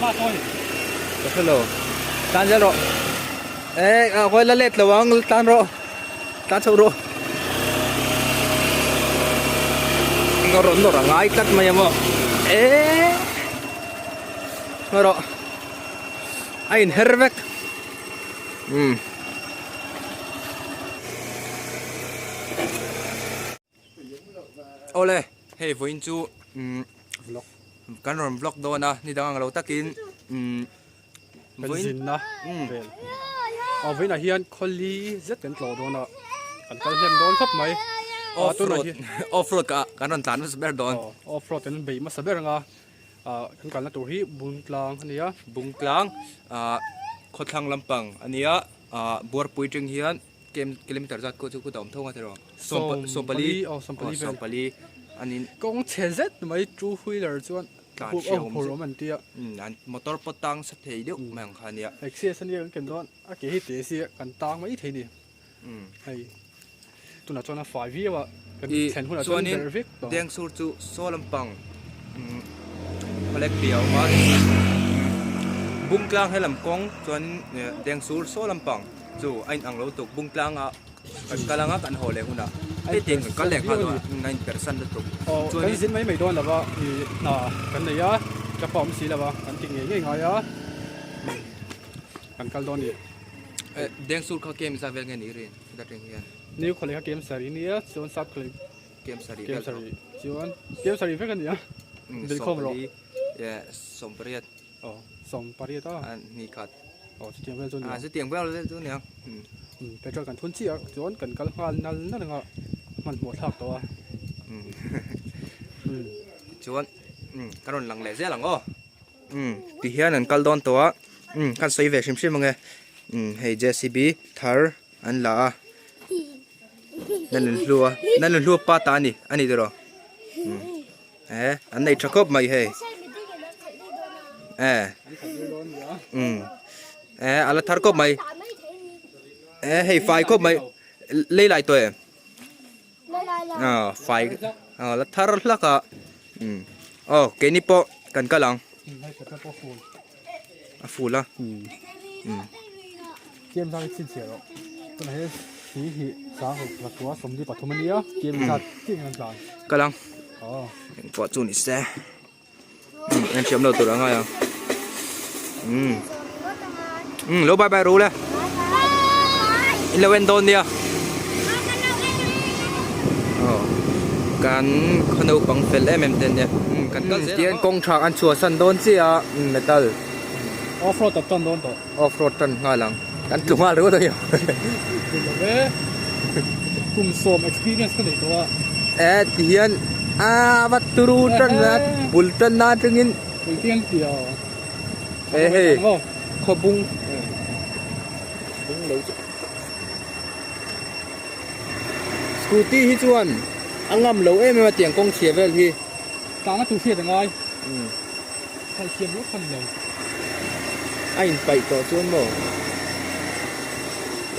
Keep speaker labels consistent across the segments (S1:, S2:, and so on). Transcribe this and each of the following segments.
S1: Ka hre lo. Tlan zel rawh. Eh, a khawi la let lo ang, tlan rawh. Tlan chho rawh. Nawr rawh, nawr a ngai tlat mai a maw. Eh. Nawr rawh. A inher vek. Um. Awle, hei vawiin chu umm
S2: vlog
S1: kan rawn vlog dawn a, ni dang ang lo takin umm
S2: kan zinna vel aw vawiinah hian khawli zet kan tlawh dawn a, kan kal hnem dawn khawp mai
S1: off road off road ka kan rawn tlan hmasa ber dawn
S2: off road kan bei hmasa ber ang a ah kan kalna tur hi Bungtlang a ni a
S1: Bungtlang ah khawthlang lampang a ni a ah Buarpui tang hian. Kem kilometer zat kawh chu kut a awm tho nga tiraw?
S2: Sawmpali aw sawmpali vel.
S1: Sawmpali anin.
S2: Kawng chhe zet mai two wheeler chuan
S1: tlan
S2: hria awm phur awm an tia.
S1: An motor pawh tang sa thei deuh mai ang kha ania.
S2: Access ania kan ken dawn a ke hi te si kan tang mai thei ni. Hei tunah chuan a fai viau a kan thlen hunah chuan ber vek
S1: tawh. Dengsur chu saw lampang khawlek piah a awm a Bungtlang helam kawng chuan Dengsur saw lampang. Chu a inang lo tuk Bungtlang ah kan kal anga kan haw leh hunah hei tiang kan kal leh nghal dawn a in persan lutuk.
S2: Aw kan zin mai mai dawn lova i hna kan nei a ka pa awm si lova kan ti ngei ngei ngai a kan kal dawn a ni.
S1: Dengsur kha kem zat vel nge ni rin heta tang hian.
S2: New khawleh kha kem sarih nia chuan sap khawleh
S1: kem sarih
S2: kem sarih chuan kem sarih vek a ni a bilkhawm rawh.
S1: Sawmpariat.
S2: Aw sawmpariat a.
S1: Ni khat.
S2: Aw chutiang vel chu
S1: nia. Chutiang vel vel chu nia.
S2: Petrol kan thun chiah a chuan kan kal nghal nal nal anga hmanhmawh thlak tawh a.
S1: Tichuan kan rawn lang leh zel ang aw. Tihian an kal dawn tawh a kan sawi ve hrim hrim ange hei JCB thar an la a Nanunhlua Nanunhlua pa ta a ni a ni tiraw. Eh an nei tha khawp mai hei eh um eh ala thar khawp mai eh hei fai khawp mai lei lai tawh em ah fai ah la thar hlak a um aw keini pawh kan kal ang a ful a um Kal ang engpawh chu ni se en thiam lo tur a ngai ang umm umm lo bye bye ru le in lo en dawn nia aw kan khaw naupang fel em em te ania kan kal zel ang kawng tha an chhuahsan dawn chiah a metal
S2: off road a tan dawn tawh.
S1: Off road tan nghal ang. Kan tlu nghal ringawt ang
S2: Tlu lo e. Kum sawm experience ka nei tawh a.
S1: E ti hian a va turu tan a bul tan na atangin.
S2: Bul tiang ti a.
S1: E hei khawbung. Bung lo chu. Scooty hi chuan a ngam lo em em a tiang kawng chhia vel hi.
S2: Tana tur hriat a ngai. Khalh thiam lawk kha ni lo.
S1: A inpaih tawh chuan maw?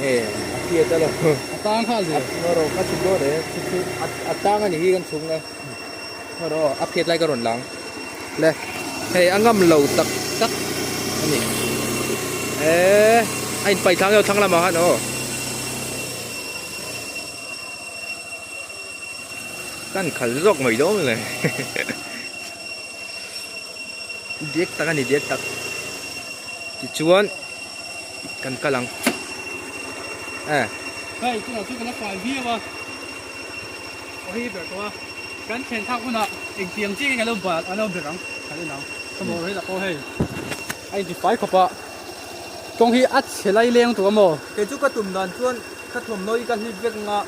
S1: E, a hriat a lo.
S2: A tang nghal zel.
S1: A rawh ka chhuk dawn e. A tang a nih hi kan chhuk na. A rawh a phiat lai ka rawn lang. Le, hei a ngam lo tak tak a ni. E, a inpaih thlang deuh thlang lamah khan aw. Kan khal zawk mai dawn le. Diak tak a ni diak tak tichuan kan kal ang eh.
S2: Hei tunah chu kan la fai viau a aw hei ber tawh a kan thlen thlak hunah engtiang chiah nge kan lo bal an lo ber ang kan en ang saw rei tak pawh hei a inti fai khawp a kawng hi a chhe lai leng tawh a maw.
S1: Kei chu ka tum dan chuan ka thawmhnaw hi ka hlip vek ang a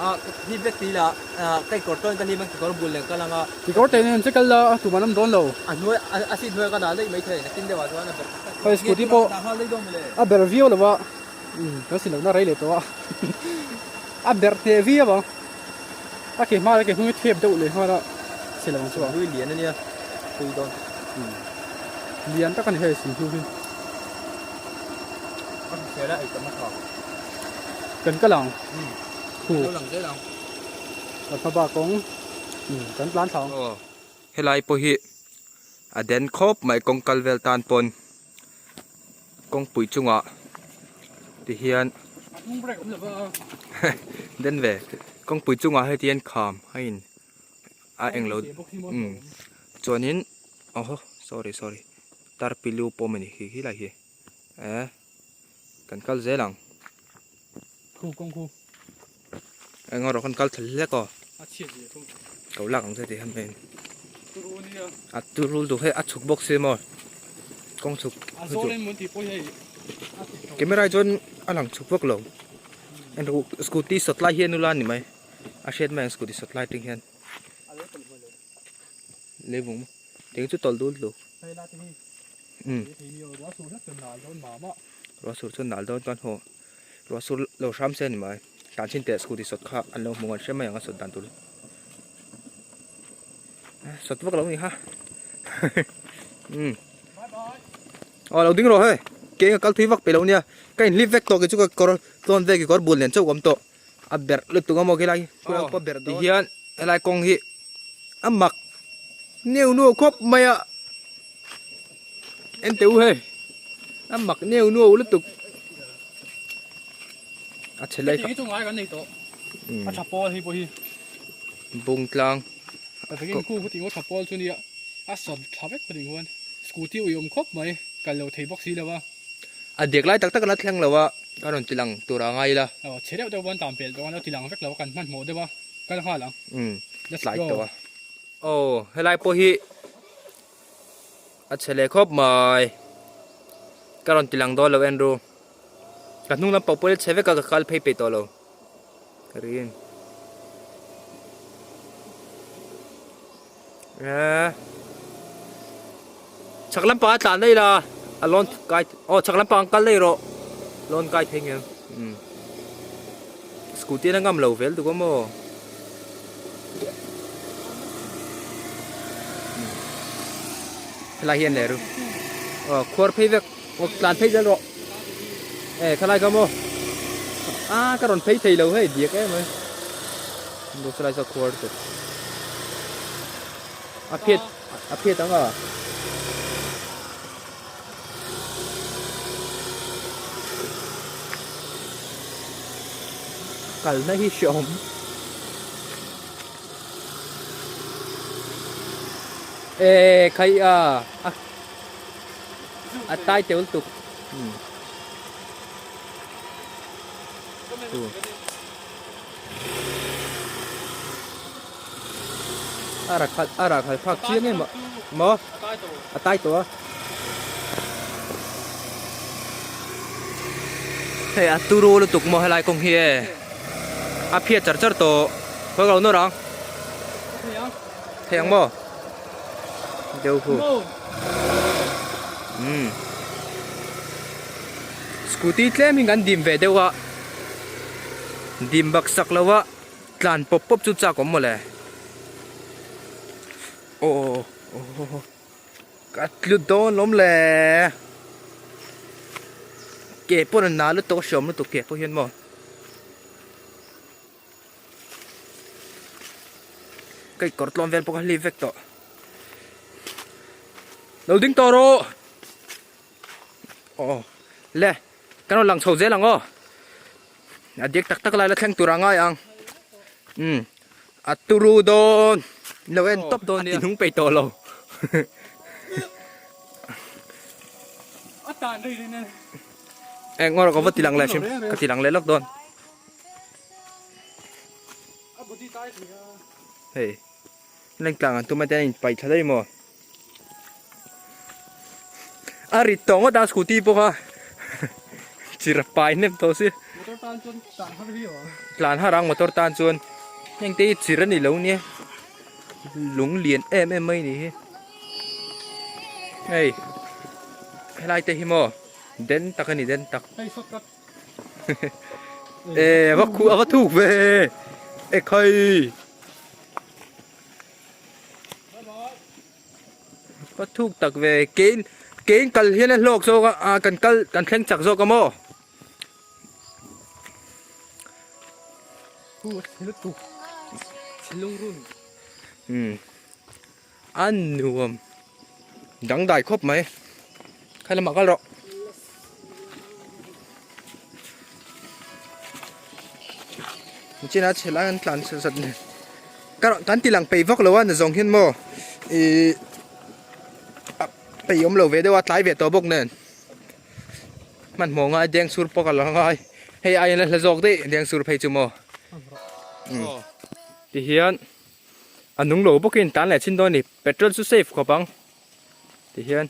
S1: ah ka hlip vek tih lah ah ka kawr tawn ka hlip ang kekawr bul leh ka lang a.
S2: Kekawr te nen che kal la a tum an awm dawn lo.
S1: A hnuai a seat hnuai ka dah daih mai thei nakin deuh ah chuan a ber
S2: Hei scooty pawh a ber viau lo a kan si lohna rei leh tawh a a ber teh viau ang a ke hma leh ke hnung hi thep deuh leh nghal a si lo ang chu a.
S1: Hlui lian ania hlui dawn.
S2: Lian tak a ni hei sim hlu hi.
S1: A hrisel a ei tam a tha.
S2: Kan kal ang.
S1: Khu. Kan lo lang zel ang.
S2: Kan hma bak kawng kan tlan thla ang.
S1: Aw helai pawh hi A den khawp mai kawng kal vel tan pawn kawngpui chungah ti hian den ve kawngpui chungah heti hian kham a in a englo umm chuanin awhaw sorry sorry tarpilu pawm a ni khi khi lai hi eh kan kal zel ang.
S2: Khu kawng khu.
S1: Eng erawh kan kal thla hlek aw.
S2: A chhiat zia khu.
S1: Ko lak ang che tih han main.
S2: Turu nia.
S1: A turu duh hei a chhuk bawk si maw. Kawng chhuk.
S2: A zawl in mun tih pawh hi hei.
S1: Camera hi chuan a lang chhuk vak lo. En ru scooty sawt lai hian ula ni mai. A hriat mai ang scooty sawt lai tang hian.
S2: A lo tawlh hmel lo.
S1: Leivung maw. Tiang chu tawlh dul dul.
S2: Hei la te hi.
S1: Umm.
S2: Thei ni aw ruah sur hlek chuan nal dawn mah mah.
S1: Ruah sur chuan nal dawn chuan haw. Ruah sur lo hram se a ni mai. Tan chin teh scooty sawt kha an lo hmu ngan hre mai ang a sawt dan tur. Sawt vak lo ni ha. Umm.
S2: Bye bye.
S1: Aw lo ding rawh hei. Ke ka kal thui vak pe lo nia. Ka inhlip vek tawh ke chu ka kawr tlawn vek i kawr bul nen chauh ka awm tawh. A berh lutuk a maw khilai khulai pawh berh dawn. Tihian helai kawng hi a mak neu nuau khawp mai a. En teh u hei a mak neu nuau lutuk. A chhe lai
S2: kha. Hei chu ngai kan nei tawh. A tha pawl hei pawh hi.
S1: Bung tlang.
S2: Ka takin khu khu tih ngawt tha pawl chu nia. A sawt tha vek pawh tih huan scooty ui awm khawp mai kal lo thei bawk si lo a.
S1: A dek lai tak tak a la thleng lo a, ka rawn ti lang tur a ngai ila.
S2: Aw, chhe deuh deuh pawn tan pelh tawh a, lo ti lang vek lo a, kan hmanhmawh deuh a, kal nghal ang.
S1: Umm,
S2: Let's
S1: tlai
S2: go.
S1: tawh a. Aw, helai pawh hi a chhe leh khawp mai. Ka rawn ti lang dawn lo Andrew. Ka hnung lampang pawh hi a chhe vek a, ka kal phei peih tawh lo. Ka rin. Eh. Chak lampang a tlan daih la a lawn kai aw chak lampang an kal daih rawh lawn kai thei ngem umm scooty an ngam lo vel tuk a maw helai hi an leh ru aw khuar phei vek aw tlan phei zel rawh eh khalai kha maw a ka rawn phei thei lo hei diak em mai Bawk lai saw khuar tawh. A phiat a phiat ang a. Kalna hi hreawm. E khai a a tai tel tuk. Hmm. A ra khalh a ra khalh phak chiang em a maw a tai tawh a hei a turu lutuk maw helai kawng hi e a phiat char char tawh khawi ka lo nawr ang thei ang maw deuh hu umm scooty tlem hi kan dim ve deuh a. Dim bak sak lo a tlan pawp pawp chu chak awm mawle. Aw aw ka tlu dawn lawm le. Ke pawn a na lutuk a hriawm lutuk ke pawh hian maw. Ka kawr tlawn vel pawh ka hlip vek tawh. Lo ding tawh rawh. Aw le kan rawn lang chho zel ang aw a diak tak tak lai la thleng tur a ngai ang umm a turu dawn lo en tawp dawn nia a ti hnung peih tawh lo
S2: a tan rei rei nen
S1: eng ngawr ka va ti lang leh hrim ka ti lang leh lawk dawn
S2: a body tai thei a
S1: hei lengtlang an tum a te an inpaih thla daih maw. A rit tawh ngawt a scooty pawh kha chir a pai hnem tawh si.
S2: Motor tan chuan tlan har viau ang.
S1: Tlan har ang motor tan chuan heng te hi chir a ni lo nia lung lian em em mai ni hi. Hei helai te hi maw den tak a ni den tak.
S2: Hei short cut.
S1: E va khu a va thuk ve e khai. Va thuk tak ve kein kein kal hian a hlawk zawk a ah kan kal kan thleng chak zawk a maw. Um a nuam. Dangdai khawp mai. Khai lamah kal rawh. Nichina chhe lai an tlan chhe zat nen. Ka kan ti lang peih vak lo a na zawng hian maw ih a peih awm lo ve deuh a tlai ve tawh bawk nen. Hmanhmawh ngai deng sur pawh ka la ngai. Hei aiin la hla zawk daih deng sur phei chu maw. Tihian a nung lo bawkin tan leh chin dawn a ni. Petrol chu safe khawp ang. Tihian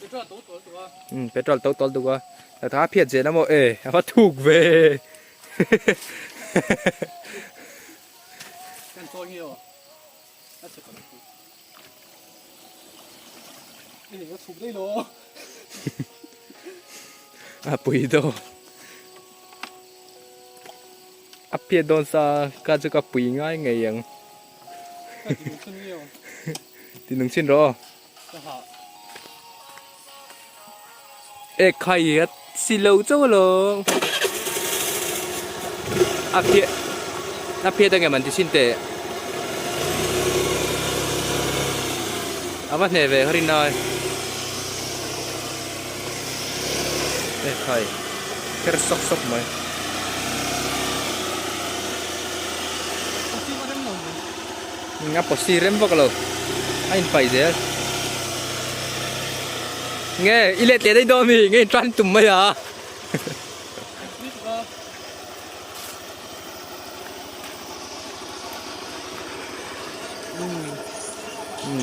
S2: Petrol to tawlh duh a.
S1: Umm petrol to tawlh duh a. Tha phiat zel a maw e a va thuk ve.
S2: Kan chawi nge aw. A chhe palh chu. E a chhuk daih lo.
S1: A pui daw. A phiat dawn sa ka chu ka pui ngai ngei ang. Ti nung chin rawh aw. E khai a si lo chauh alawm. A phiat a phiat ang em an ti chin teh. A va hneh ve ka rin ai. E khai kher sawk sawk mai. A posi rem vak lo a in paih zel nge i let leh daih dawn mi nge in tan tum mai a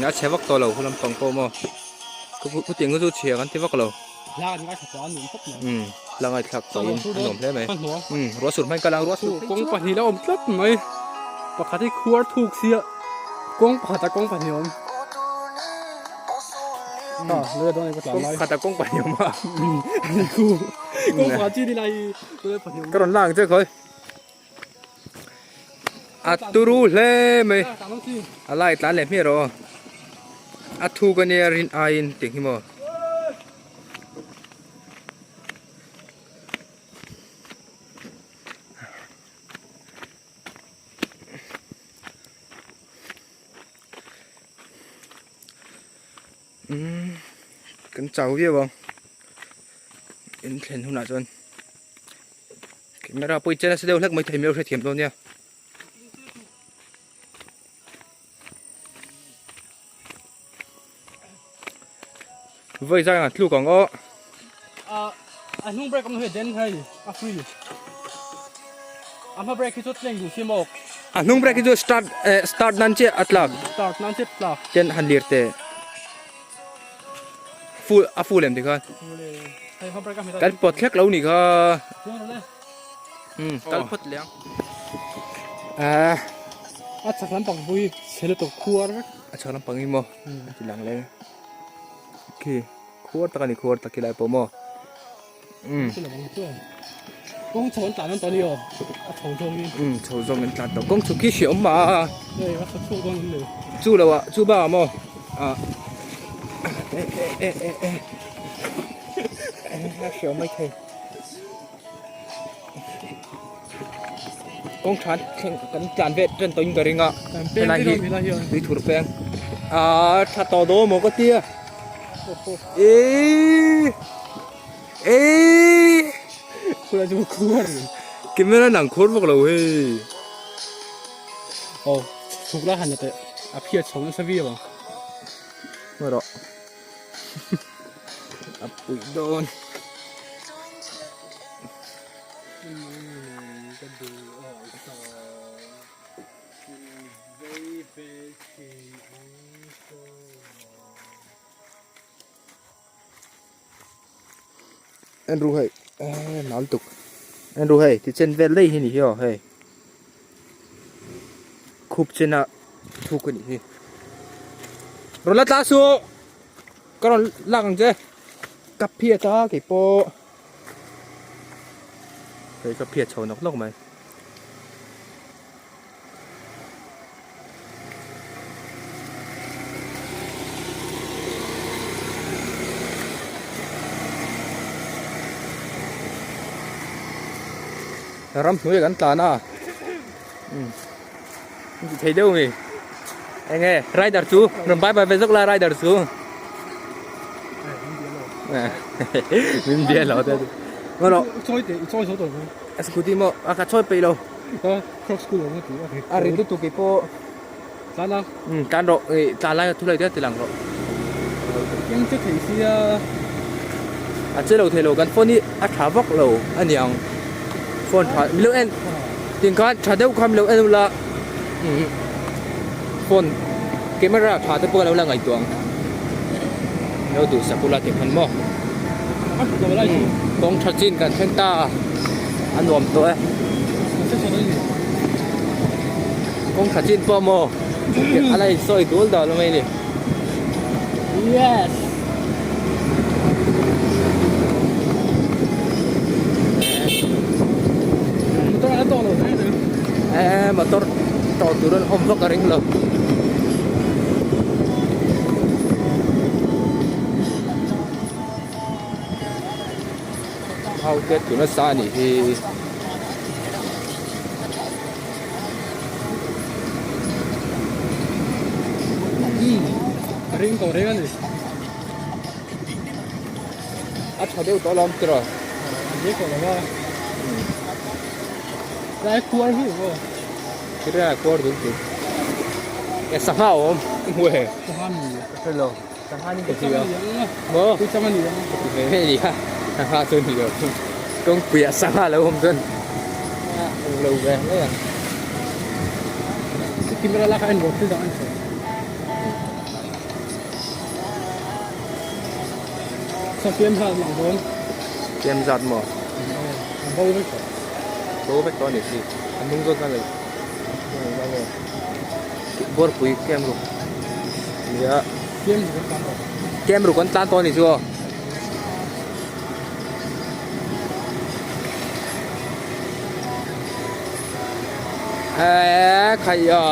S1: a chhe vak tawh lo khu lampang pawh maw khutiang chu chhia kan ti vak lo la ngaithlak pawhin a nuam hle mai ruah sur hmain kal ang ruah sur
S2: kawng pahnih la awm tlat mai pakhat hi khuar thuk sia kawng pakhat a kawng pahnih awm
S1: kawng pakhat a kawng pahnih awm a
S2: kawng pakhat chi ni lai
S1: ka rawn la ang che khawi a turu hle mai a lai tlan leh hmiah rawh a thuk ania rin aiin tih hi maw. Umm kan chau viau ang in thlen hunah chuan camera pawh i chen nasa deuh hlek mai thei mai hrethiam dawn nia. Vawi zai ang tluk ang aw.
S2: A hnung brake awm hei den hei a free. A hma brake hi chu tleng duh si maw.
S1: A hnung brake hi chu start start nan chiah a tlak.
S2: Start nan chiah tlak.
S1: Ten han lir te. Full a full em tikhan.
S2: Hei hma brake a hmet.
S1: Kan pawt thlek lo ni kha. Kal phawt leh ang.
S2: A chak lampang pui chhe lutuk khuar vek.
S1: A chak lampang hi maw a ti lang leng. Khi khuar tak a ni khuar tak khi lai pawh maw.
S2: Kawng chho an tlan an tawh a ni aw a chho zawng in.
S1: Chho zawng an tlan tawh kawng chhuk khi hriat awm mah a.
S2: Hei a chho chhuak dawn em ni.
S1: Chu lo ah chu bak ah maw ah e e e e a hriat awm mai thei. Kawng tha thleng kan tlan ve tan tawhin ka ring a helai hi tui thur peng aaa tha tawh dawn maw ka tia eee eee camera nang khur vak lo hei
S2: aw chhuk lai han la teh a phiat chho nasa viau ang
S1: hma rawh a pui dawn. En ru hei eh nal tuk en ru hei ti chen vel daih hi ni hi aw hei khup chena thuk a nih hi rawn la tla suh ka rawn lak ang che ka phiat a keipawh. Hei ka phiat chho nawk nawk mai. Ram hnuai kan tlan a. Um. Thei deuh mi. Enge rider chu rawn bye bye ve zawk la rider chu. Min bia lo te. Ngolo.
S2: Chawi te, i chawi zo tawh lo.
S1: A scooty maw? A ka chawi peih lo.
S2: A croc school awm a ti a.
S1: A ri lutuk i pawh.
S2: Tlan a.
S1: Um tlan rawh i tlan lai a thu lai te ti lang rawh.
S2: Keng che thei sia.
S1: A che lo thei lo kan phone hi a tha vak lo a niang. Phone tha milo en tin khan tha deuh kha milo en ula um phone camera tha te pawh ka lo la ngaihtuah ang. Lo duhsak ula ti khan maw. Kawng tha chin kan thleng ta a nuam tawh e. Kawng tha chin pawh maw a la insawi dul dal mai a ni.
S2: Yes. Motor a tawh lo hle mai.
S1: Eh motor tawh tur an awm vak a ring lo. Hau te tuna sa a nih hi.
S2: Ka ring tawh reng a ni.
S1: A tha deuh tawh alawm tiraw.
S2: A zir tawh lo a. Tlai khuar hi aw.
S1: Kira khuar dun tu. E sangha awm. Hmuh e.
S2: Sangha mi.
S1: Ka hre lo. Sangha ni ka ti a. Maw?
S2: Pui chang a ni ang.
S1: Ka ti ve ve a ni a. Sangha chu ni lo. Kawngpuiah sangha lo awm chuan a awm lo ve mai ang.
S2: Camera lak a en rawh thil dang a ni tawh. Sa tlem zat lang dawn.
S1: Tlem zat maw?
S2: A bo vek tawh.
S1: Bo vek tawh a ni khi. A hnung zawt khan leh Buarpui kem ruk nia.
S2: Kem ruk an tlan tawh.
S1: Kem ruk an tlan tawh a ni chu aw. Eee khai a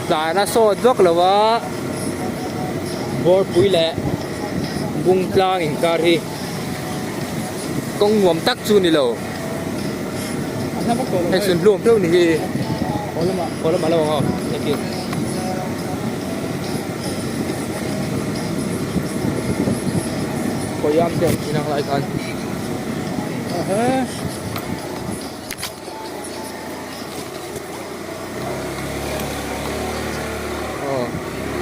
S1: tlan a sawt vak lo a Buarpui leh Bungtlang inkar hi kawng nuam tak chu ni lo. Hei sun hlum hlum ni hi haw lamah lo ang aw hei khawiam te awm thin ang lai khan aw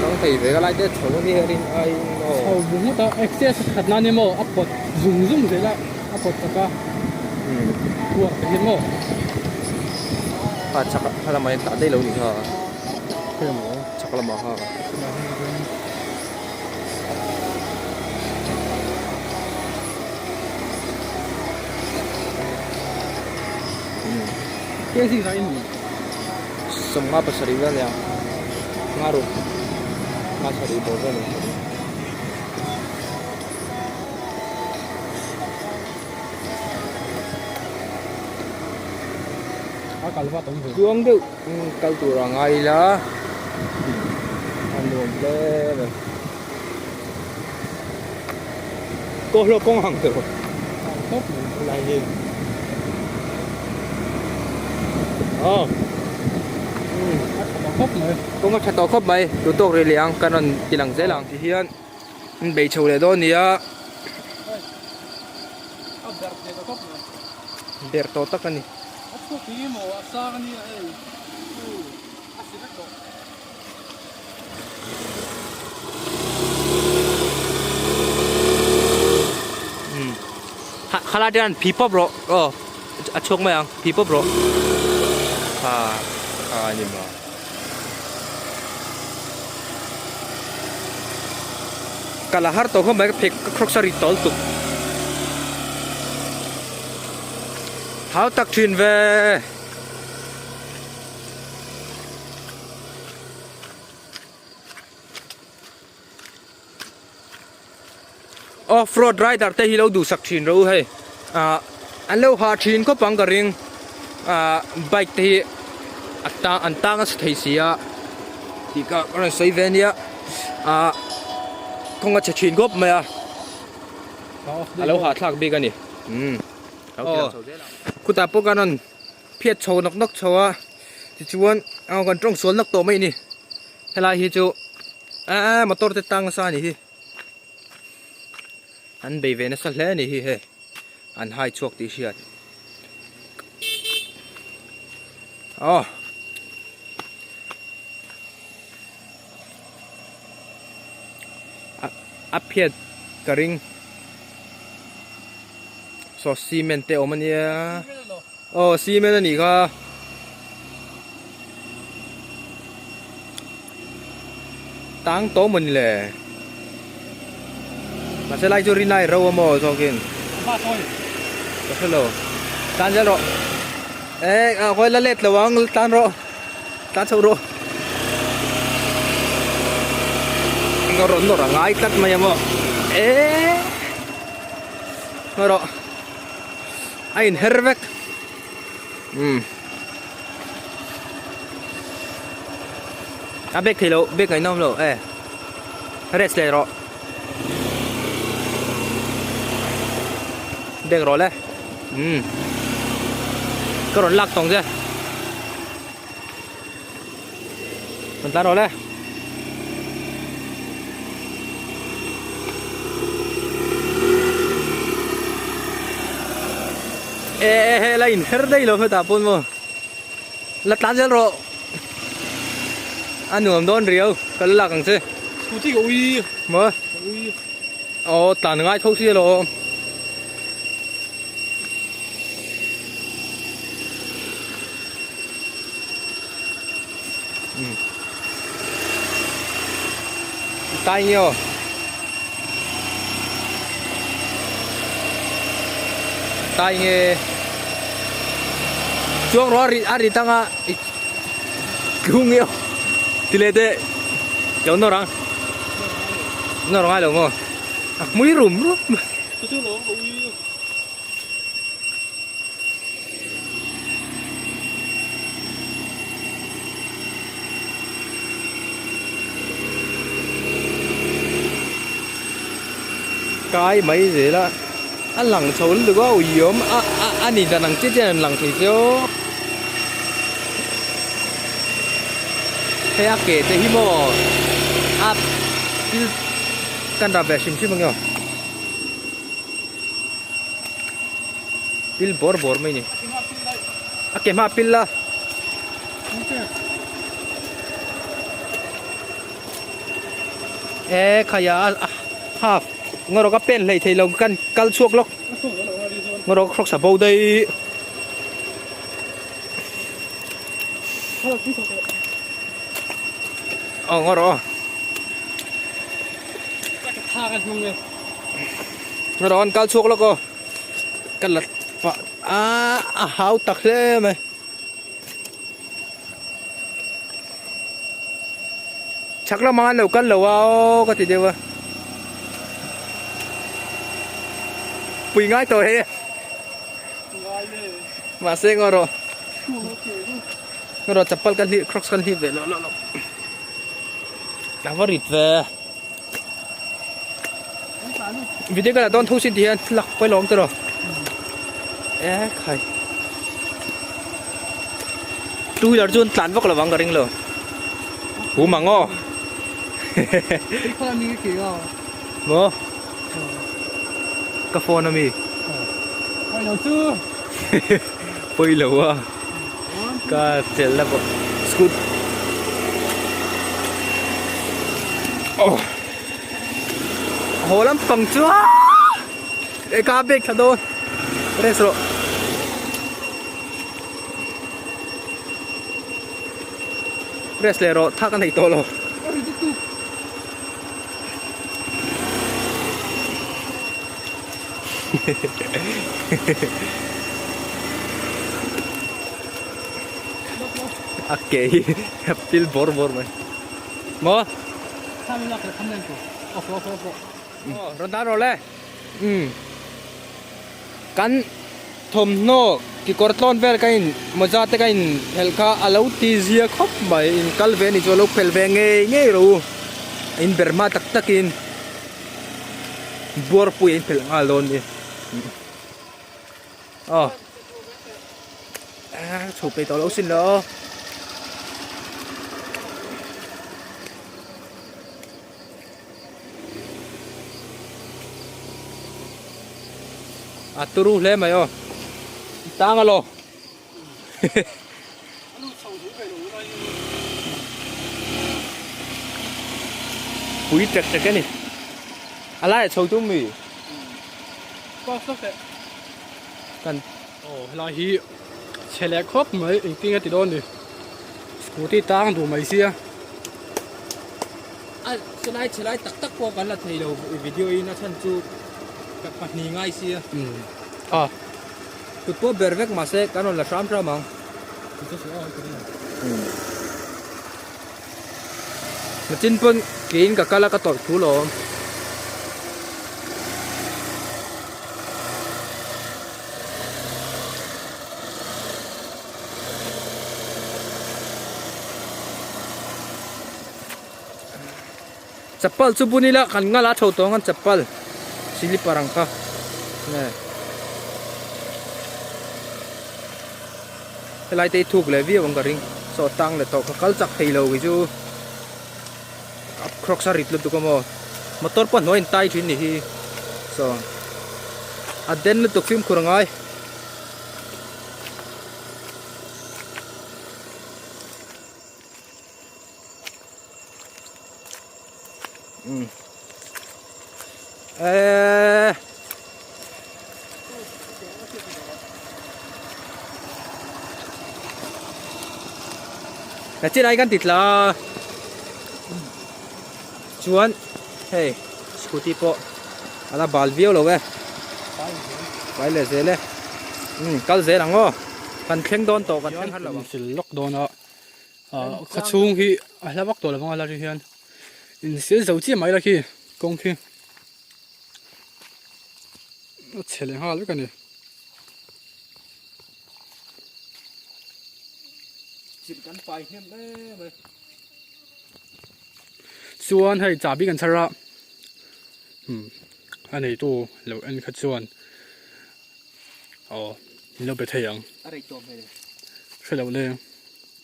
S1: kang thei ve ka lai te chho a nia rin aiin aw
S2: chho bu ngawt a access a that nan emaw a pawt zung zung zel a a pawt tak a kuar te hian maw
S1: a chak a lamah hian tah daih lo ni kha chak lamah kha Sawmnga pasarih vel nia nga ruk nga sarih bawr vel ang Tluang deuh kal tur a ngai ila a nuam hle mai. Kaw hlawk kawng ang tawh lai hi aw kawng a tha tawh khawp mai tu tawk rih leh ang kan rawn ti lang zel ang ti hian an bei chho leh dawn a ni a ber tawh tak a ni. Khalai te hian phi pawp rawh aw a chhuak mai ang phi pawp rawh ha a ni maw ka la har tawh khawp mai ka phek ka khawk sa ri tawl tuk hau tak thin ve. Off road rider te hi lo duhsak thin rawh u hei ah an lo hah thin khawp ang ka ring ah bike te hi a tang an tang a sa thei si a tih kha ka rawn sawi ve ania ah kawng a chhe thin khawp mai a a lo hahthlak bik a ni umm khutah pawh khan rawn phiat chho nawk nawk chho a tichuan aw kan tawng sual nawk tawh mai a ni helai hi chu eee motor te tang nasa a ni hi. An bei ve nasa hle a ni hi hei. An hai chhuak tih hriat. Aw. A phiat ka ring. Saw cement te awm a nia. Aw cement a nih kha. Tang tawh maw ni le. Mahse lai chu rinai ro a maw zawkin. Ka hre lo. Tan zel rawh. Eh a khawi la let lo ang tan rawh. Tan chho rawh. Ka rawn nawr a ngai tlat mai a maw. Eh. Ngawi rawh. A inher vek. Umm. A bag thei lo, bag ngaihnawm lo e. Rest leh rawh. Bag rawh le. Umm. Ka rawn lak tawng che. Rawn tlan rawh le. E e he la in her daih lo hetah pawn maw la tlan zel rawh a nuam dawn riau ka la lak ang che
S2: Scooty ka ui
S1: maw
S2: ka ui
S1: aw tlan ngai tho si alawm. Tai nhiều tai nghe chuang ro a ri tanga ku nge ti le te lo no rang no rang ai lo mo mui rum rum Kai mai zel a a lang chho lutuk a ui awm a a a ni dan ang chiah chiah an lang thei che aw hei a ke te hi maw a thil kan rah ve hrim hrim ang e aw. Pil bawr bawr mai ni. A ke hma pil la. E khaya a half ngawrok a pen hlei thei lo kan kal chhuak lawk. Ngawrok hrawk sa bo dai. Aw ngawrok. Ngawrok an kal chhuak lawk aw. Ka la pah a a hau tak hle mai. Chhak lamah an lo kal lo a aw ka ti deuh a. Pui ngai tawh he. Mahse ngaw rawh. Ngaw rawh chapal kan hlih crocs kan hlih ve lo lo lo. A va rit ve. Video ka la dawn tho sin ti hian lak pawi lo awm tawh e khai two wheeler chu an tlan vak lovang ka ring lo hu mang aw maw ka phone ami pawi lo a ka chelh na bawk scoot aw haw lampang chu e ka bag thla dawn rest rawh rest leh rawh thak a nei tawh lo. A ke hi a pil bawr bawr mai maw rawn tan rawh le umm kan thawmhnaw kekawr tlawn vel ka in mawza te ka in phelh kha a lo ti zia khawp mai in kal ve a nih chu a lo phelh ve ngei ngei rawh u in ber hma tak tak in. Buarpui a inphelh nghal dawn ni. Aw. Ah, chho pe tawh lo sin lo. A turu hle mai aw. Tang alo. Pui tek tek ani. A lai a chho tum mi. Kan
S2: aw helai hi chhe leh khawp mai engtin a ti dawn ni scooty tang duh mai sia.
S1: A chhelai chhelai tak tak pawh kan la thei lo video in a chhan chu ka pahnih ngai sia.
S2: A.
S1: Kut pawh ber vek mahse kan rawn la hram hram ang. Nachin pawn keiin ka kal a ka tawrh thu lawm. Chapal chu bun ila kan ngal a tho tawng an chapal silipar ang kha nge helai te hi thuk leh viau ang ka ring saw tang leh tawh ka kal chak thei lo kei chu a crocs a rit lutuk a maw motor pawh hnuai in tai thin ni hi saw a den lutuk fimkhur a ngai. Eee Nachin ai kan ti tla chuan hei scooty pawh a la bal viau lo e pai leh zel e kal zel ang aw kan thleng dawn tawh kan thleng har lo ang.
S2: Lawk dawn a. Ah khaw chhung hi a hla vak tawh lo vang a lai hian in sel zo chiah mai la khi kawng khi a chhe leh nghal vek a ni.
S1: Chilh kan pai hnem em mai.
S2: Chuan hei chahbi kan chhar a umm a neitu lo en kha chuan aw min lo be thei ang.
S1: A rei tawh hmel.
S2: Hre loh le.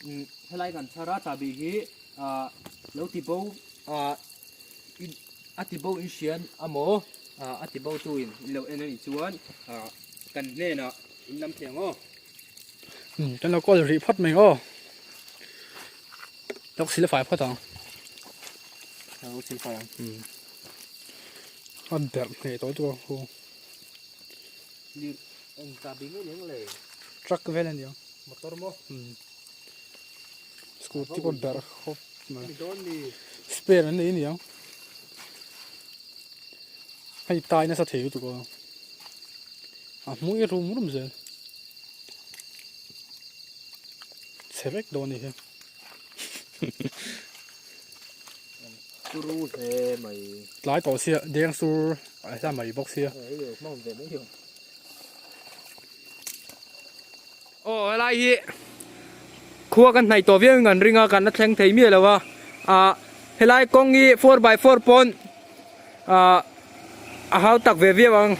S1: Umm helai kan chhar a chahbi hi ah lo ti bo ah a ti bo in hrian amaw ah a ti bo tu in in lo en anih chuan ah kan hnenah in lam thei ang aw.
S2: Umm kan lo call rih phawt mai aw. Lawk sil a fai phawt ang.
S1: Lawk sil fai ang.
S2: Umm a berh hneh tawh chu a hu.
S1: Lir eng chahbi nge ni ang le?
S2: Truck vel a ni ang.
S1: Motor maw?
S2: Umm. Scooty pawh berh khawp mai.
S1: Ni dawn ni.
S2: Spare an nei a ni ang. Hei tai nasa thei lutuk a. A hmui rum rum zel. Chhe vek dawn a ni hi.
S1: Turu hle mai.
S2: Tlai tawh sia deng sur a hla mai bawk sia.
S1: Aw helai hi khua kan hnaih tawh viau in kan ring a kan la thleng thei miah lo a ah helai kawng hi 4x4 pawn ah a hau tak ve viau ang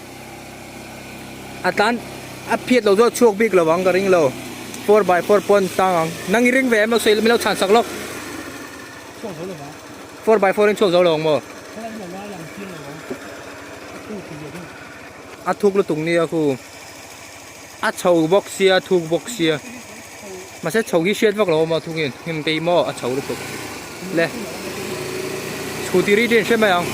S1: a tlan a phiat lo zawk chhuak bik lo ang ka ring lo 4x4 pawn tang ang nang i ring ve em lo sawi min lo chhan sak lawk 4x4 in chhuak zo lo ang maw a thuk lutuk nia khu a chho bawk sia a thuk bawk sia mahse chho hi hriat vak lo a awm a thuk in hnim te hi maw a chho lutuk le scooty ri te in hre mai ang.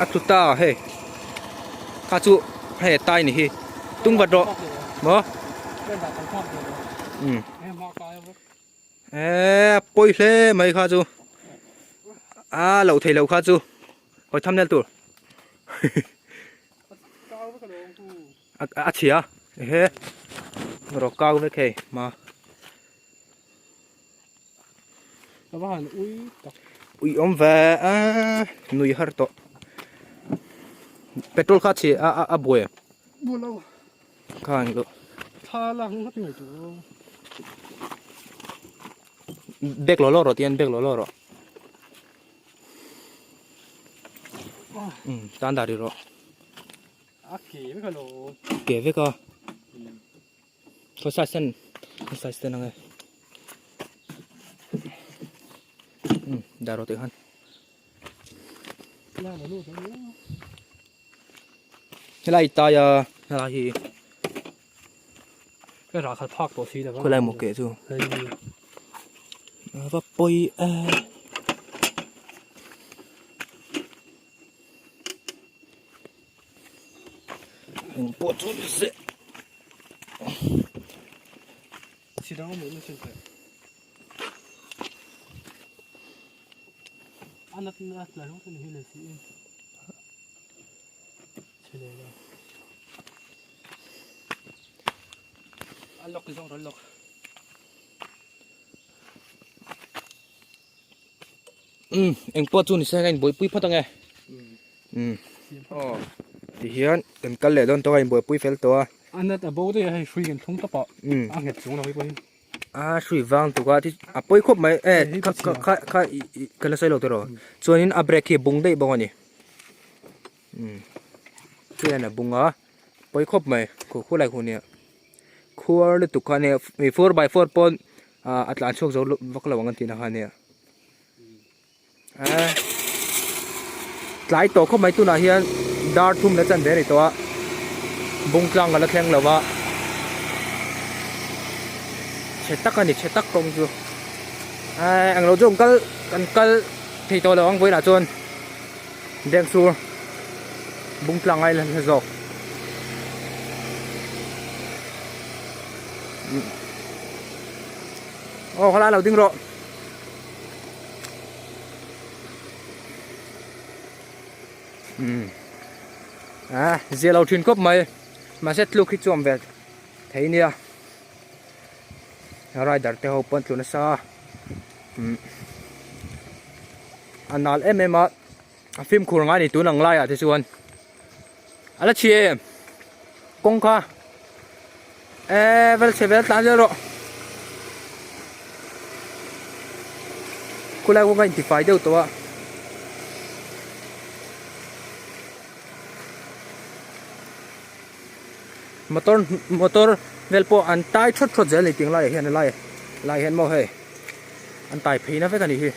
S1: A tlu ta hei kha chu hei a tai ni hi tung vat rawh maw umm eee a pawi hle mai kha chu a loh theih loh kha chu hawi thumbnail tur a chhia ehe rawh kau vek hei ma.
S2: Ka va han ui tak.
S1: Ui awm ve a nui har tawh. Petrol kha chhi a a buai em?
S2: Buai lo.
S1: Kha ang lo.
S2: Thla lak ngawt mai tur.
S1: Bag lo lo rawh tian bag lo lo rawh. Um tan dar ri rawh.
S2: A ke vek a lo.
S1: Ke vek a. Khaw size ten khaw size ten ang e. Um dar rawh tih khan. Helai tai a helai hi
S2: Ka rah khat phak tawh si lo
S1: Khawilai maw keh chu va pawi e. Engpawh chu ni se. Umm engpawh chu ni se ka inbuaipui phawt ange umm aw tihian kan kal leh dawn tawh a inbuaipui fel tawh a.
S2: A nat a bo daih a hei hrui kan thlung tawp a a nghet chung lo hei pawhin.
S1: A hrui vang tuk a a pawi khawp mai e kha kha kha ka la sawi lo tawh rawh chuanin a brake hi a bung daih bawk a ni umm chuan a bung a pawi khawp mai khaw khulai khu nia khuar lutuk kha nia 4x4 pawn a tlan chhuak zo vak lo ang an tih na kha nia. Tlai tawh khawp mai tunah hian dar thum la chan ve a ni tawh a bung tlang ka la thleng lo va chhe tak a ni chhe tak kawng chu englo chu an kal kan kal thei tawh lo ang vawiinah chuan Dengsur bung tlang ai la hla zawk. Aw khalai lo ding rawh. Umm ah zia lo thin khawp mai mahse tluk hi chuan ve thei nia rider te ho pawn tlu nasa umm a nal em em a a fimkhur ngai a ni tun ang laiah te chuan a la chhi em kawngka eee vel chhe vel tlan zel rawh khulai kawngka intifai deuh tawh a motor motor vel pawh an tai thawt thawt zel a ni tih laiah hian a lai lai hian maw hei an tai phei na vek a nih hi.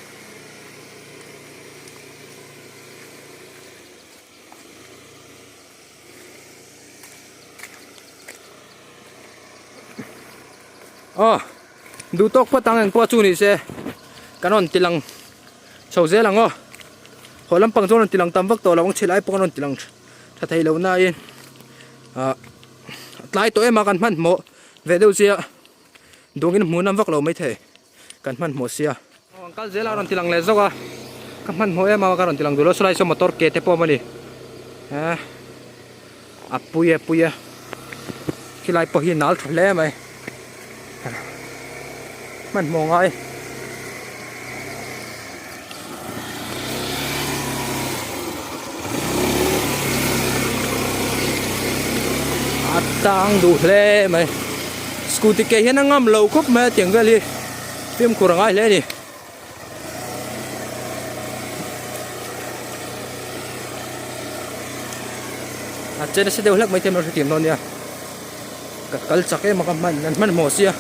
S1: Aw duh tawk phawt ang engpawh chu ni se kan rawn ti lang chho zel ang aw haw lampang chuan rawn ti lang tam vak tawh lo ang chhilai pawh kan rawn ti lang tha thei lo na in ah tlai tawh em a kan hmanhmawh ve deuh chiah duangin hmuh nam vak lo maithei. Kan hmanhmawh sia. Aw an kal zel a a rawn ti lang leh zawk a ka hmanhmawh em a ka rawn ti lang duh lo sawlai saw motor ke te pawh a awm a ni eh a pui a pui a khilai pawh hi nal tha hle mai hmanhmawh ngai. A tang duh hle mai scooty ke hian a ngam lo khawp mai a tiang vel hi fimkhur a ngai hle a ni. A che nasa deuh hlek mai te an hrethiam dawn nia ka kal chak em a ka hman an hmanhmawh sia.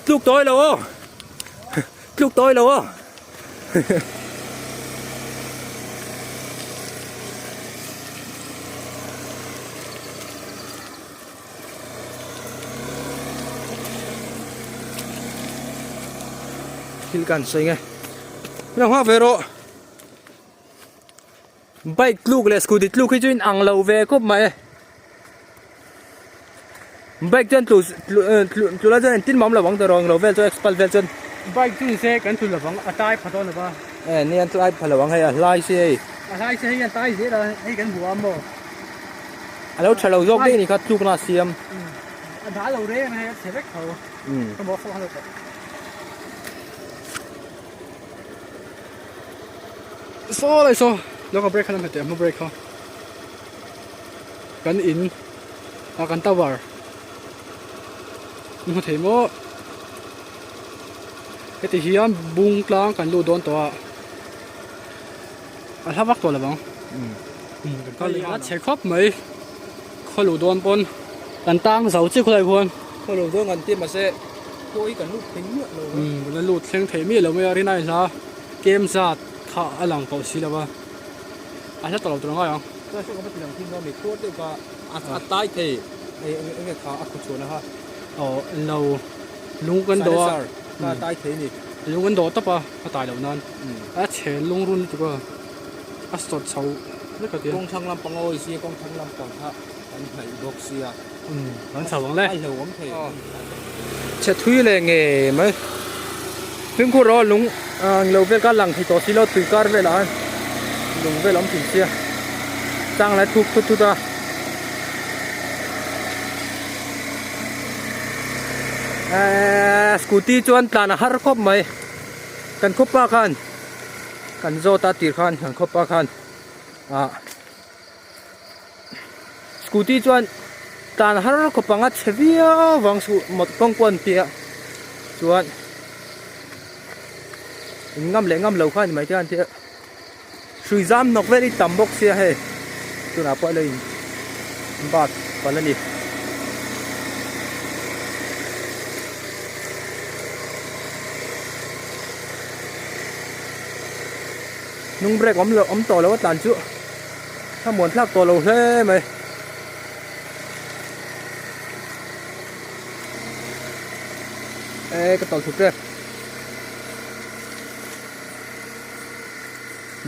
S1: Tluk tawi lo aw tluk tawi lo aw thil kan sawi nge lo nghak ve rawh bike tluk leh scooty tluk hi chu in ang lo ve khawp mai bike chuan tlu tlu tlu tlu la chuan engtin mah awm lo ang tawh rawh lo vel chuan expal vel chuan
S2: bike chu ni se kan tlu lovang a tai pha dawn lova
S1: e ni an tlai pha lo ang hei a hlai si hei
S2: a hlai si hei an tai zel a hei kan hmu a maw
S1: a lo tha lo zawk daih a ni kha tlukna a siam
S2: a dah lo reng a hei a chhe vek tho ka maw fawk lo tawh saw lai saw lo ka brake kha lam heti a hma brake kha kan in a kan tower ni hmu thei maw. Heti hian bung tlang kan lut dawn tawh a, a hla vak tawh lo ang. A chhe khawp mai, khaw luh dawn pawn kan tang zo chiah khawlai khuan.
S1: Khaw luh dawn kan ti mahse khaw hi kan lut thei miah lo a.
S2: Kan la lut thleng thei miah lo mai a, rin ai hla kem zat kha a lang tawh si lo a, a hla tawh lo tur a ngai ang.
S1: Chuan hriat ka va ti lang thin dawn mi, khuar deuh kha a tai thei eng nge kha a khaw chhuahna kha.
S2: Aw lo. Lung kan dawh a.
S1: Ka tai thei ni.
S2: Lung kan dawh tawp a, a tai loh nan. A chhe lungrun lutuk a, a sawt chho vek a tia.
S1: Kawng thlang lampang a awi sia, kawng thlang lampang kha kan hnaih bawk sia.
S2: Kan chho ang le.
S1: A hlauhawm thei. Chhe thui leh ngei mai. Fimkhur rawh lung ang lo vel kha lang thei tawh si lo tui kar velah khan lung vel a awm thin sia. Chang lai thuk thut thut a. Eeeh scooty chuan tlan a har khawp mai kan khawpa khan kan zawt a tir khan kan khawpa khan ah scooty chuan tlan a har khawp ang a chhe viau vang suh kawng pawh an tia chuan in ngam leh ngam lo kha a ni mai te an tia hrui zam hnawk vel hi tam bawk sia hei tunah pawh alo in bat palh a ni. Hnung brake awm loh awm tawh lo a tlan chu a muan thlak tawh lo hle mai. E ka tawlh thut rep.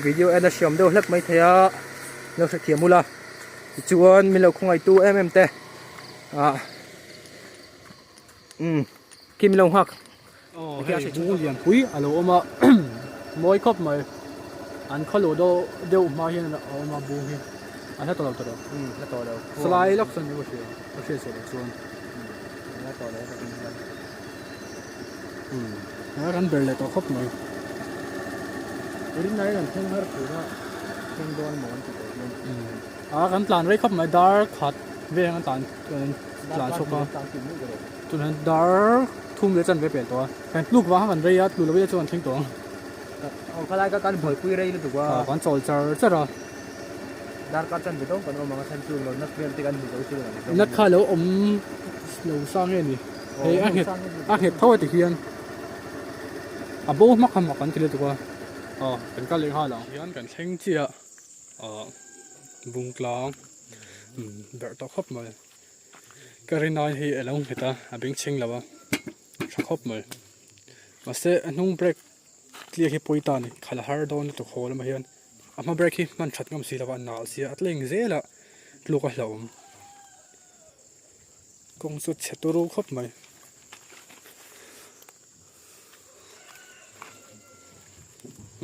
S1: Video en a hriam deuh hlek mai thei a lo hrethiam ula tichuan min lo khawngaihtu em em te ah umm khi min lo nghak.
S2: Aw hei bung lian pui a lo awm a mawi khawp mai an khaw luh deuh deuh hma hian a awm a bung hi a hla tawh lo tawh lo
S1: umm hla tawh lo
S2: salai lawk chuan ka hria ka hriat suah loh chuan
S1: hla tawh lo ka tin hian
S2: umm a kan ber leh tawh khawp mai
S1: rinai kan thleng har thin a thleng dawn maw an ti tawh hian
S2: umm a kan tlan rei khawp mai dar khat veng an tlan tlan chhuak a tunah dar thum leh chan ve pel tawh a kan tluk vang kha kan rei a tlu lo ila chuan kan thleng tawh ang
S1: aw khalai kha kan buaipui rei lutuk a
S2: aw kan chawl char char a
S1: darkar chan ve dawng kan awm ang a chhan chu lo nat vel te kan hmu zo chu
S2: lo nat kha lo awm lo sang nge ni hei a nghet a nghet tho a ti hian a bo hmak hmak kan ti lutuk a aw kan kal leh nghal ang hian kan thleng chiah ah bung tlang berh tawh khawp mai. Ka rinai hi a lo nghet a, a beng chhing lo a, tha khawp mai. Mahse a hnung brake tliak hi pawi ta a ni, khalh a har dawn lutuk haw lamah hian a hma brake hi hman that ngam si lo a, a nal sia a tleng zel a, tluk a hlauhawm. Kawng chu chhe turu khawp mai.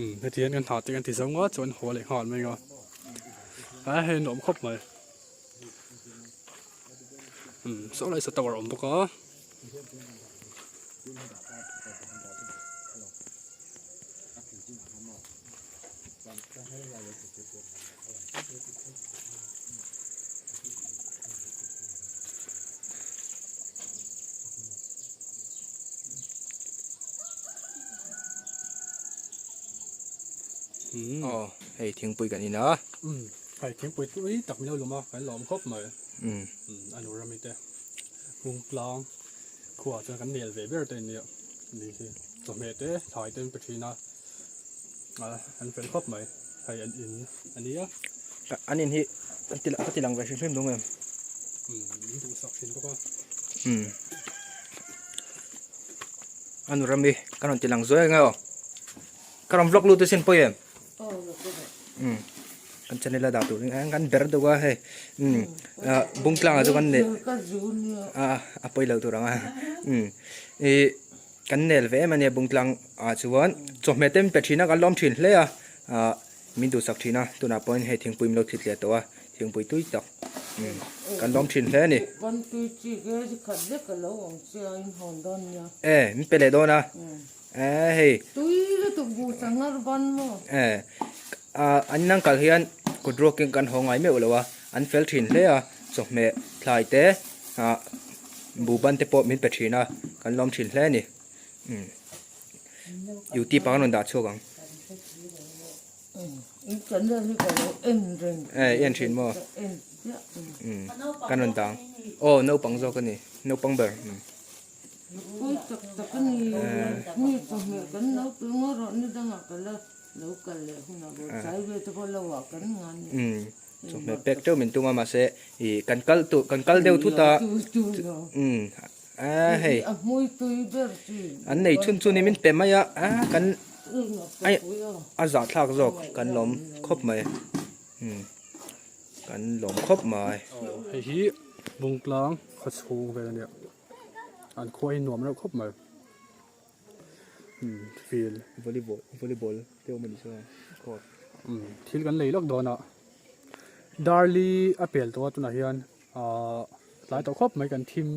S2: Umm heti hian kan hna te kan ti zo nga chuan haw leh nghal mai ang a, a hei nuam khawp mai. Umm saw lai saw tower a awm bawk a.
S1: Aw hei thingpui kan in a.
S2: Hei thingpui tui tak min lo lum a, kan lawm khawp mai. A nu rami te hung tlang khuaah chuan kan nel ve ber te ania ni hi chawhmeh te thlai te an pe thin a, an fel khawp mai. Hei an in a nia.
S1: An in hi ka ti lang ve hrim hrim dawng em?
S2: Min duhsak thin bawk a.
S1: A nu rami ka rawn ti lang zuai ang e aw. Ka rawn vlog lut asin pawi em? Kan channel a dah tur in kan ber deuh a hei bung tlang ah chu kan nel a pawi lo tur ang a ih kan nel ve em a nia bung tlang ah chuan chawhmeh te min pe thin a kan lawm thin hle a ah min duhsak thin a tunah pawhin hei thingpui min lo thlit leh tawh a thingpui tui tak kan lawm thin hle a ni e min pe leh dawn a. Eh hei.
S3: Tui lutuk bu sanghar ban maw?
S1: Eh an inang kal hian kut ruakin kan haw ngai meuh lo a, an fel thin hle a, chawhmeh thlai te ah bu ban te pawh min pe thin a, kan lawm thin hle a ni. Umm. Youtube ah kan rawn dah chhuak ang. Eh i en thin maw? Umm kan rawn dah ang. Aw naupang zawk a ni naupang ber. Umm chawhmeh pek teuh min tum a mahse ih kan kal tur kan kal deuh thut a umm a hei an nei chhun chhun hi min pe mai a a kan ai a zahthlak zawk kan lawm khawp mai umm kan lawm khawp mai.
S2: Hei hi Bungtlang khaw chhung vel a nia an khua hi nuam reuh khawp mai umm field
S1: volleyball volleyball te awm a ni chuan court
S2: umm thil kan lei lawk dawn a Darli a pel tawh a tunah hian ahh tlai tawh khawp mai kan thim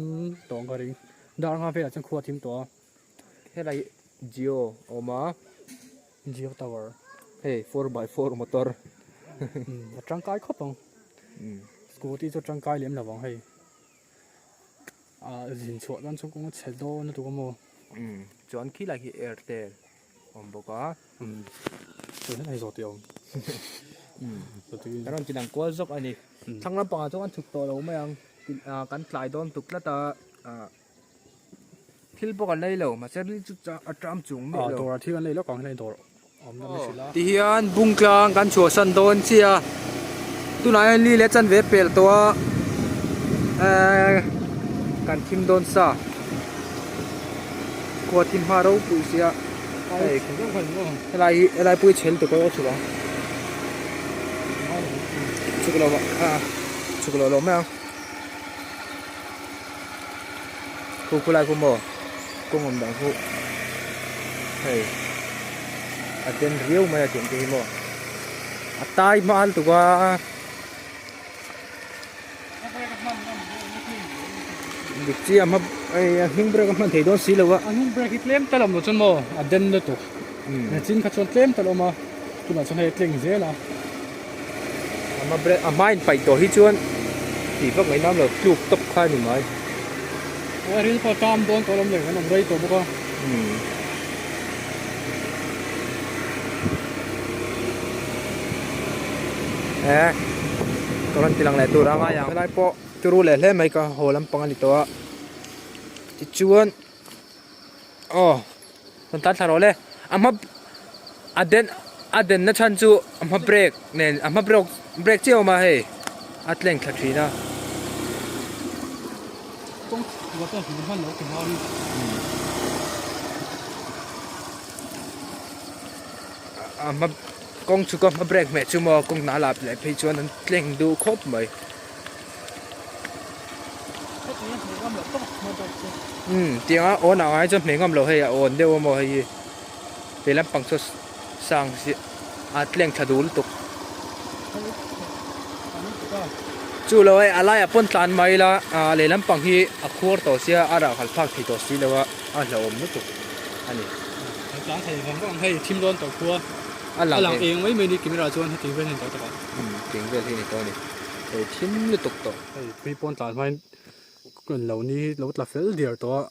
S2: tawh ang ka ring dar nga velah chuan khua a thim tawh a.
S1: Helai Jio a awm a.
S2: Jio tower.
S1: Hei 4x4 motor.
S2: A tangkai khawp ang. Scooty chu tangkai lem lo vang hei. A zin chhuah dawn chuan kawng a chhe dawn lutuk a maw.
S1: Chuan khi lai khi Airtel awm bawk a.
S2: Chuan hian hei zawh tih a awm.
S1: Kan rawn ti lang kual zawk a ni. Thlang lampangah chuan kan chhuk tawh lo mai ang. Kan tlai dawn tuk tlat a. Thil pawh kan lei lo mahse ril chu a ṭam chung miah lo.
S2: Dawr ah thil kan lei lawk ang hian dawr awm na mai hrilh a.
S1: Tihian Bungtlang kan chhuahsan dawn chiah a, tunah hian li leh chanve pel tawh a, ehh kan thim dawn sa, khua thim hma ropui sia hei helai hi helai pawh hi chhel te pawh a chhuk ang chhuk lo a chhuk lo lo mai ang. Khu khu lai khu maw kawng awm dang khu hei a den riau mai a tiang te hi maw a tai hma lutuk a dik chiah a hma hei a hnung brake a hman thei dawn si lo a
S2: a hnung brake hi tlem tal awm lo chuan maw a den lutuk chin kha chuan tlem tal awm a tunah chuan hei a tleng zel a.
S1: A hma brake a hma in paih tawh hi chuan tih vak mai nam lo tluk tawp kha a ni mai.
S2: A ril pawh tam dawn tawh lawm le kan awm rei tawh bawk a.
S1: E ka rawn ti lang leh tur a ngai ang helai pawh turu leh hle mai ka haw lampang a ni tawh a tichuan aw. Rawn tan thla rawh le. A hma a den a den na chhan chu a hma brake nen a hma brake brake chiah a awm a hei a tleng thla thin a. A hma kawng chhuk a hma brake hmeh chu maw kawng hnah lap leh phei chuan an tleng duh khawp mai. Umm tiang a awn ah ngai chuan hmeh ngam lo hei a awn deuh a maw hei hi leh lampang chu sang si a tleng thla duh lutuk chu lo hei a laiah pawn tlan mai ila ah leh lampang hi a khuar tawh sia a rah khalh phak thei tawh si lo a a hlauhawm lutuk a ni.
S2: A lang eng mai mai ni camera chuan heti vel hi ni tawh tak a.
S1: Umm tiang vel hi ni tawh a ni. Hei thim lutuk tawh.
S2: Hei tui pawn tlan hmain lo ni lo tla fel diar tawh a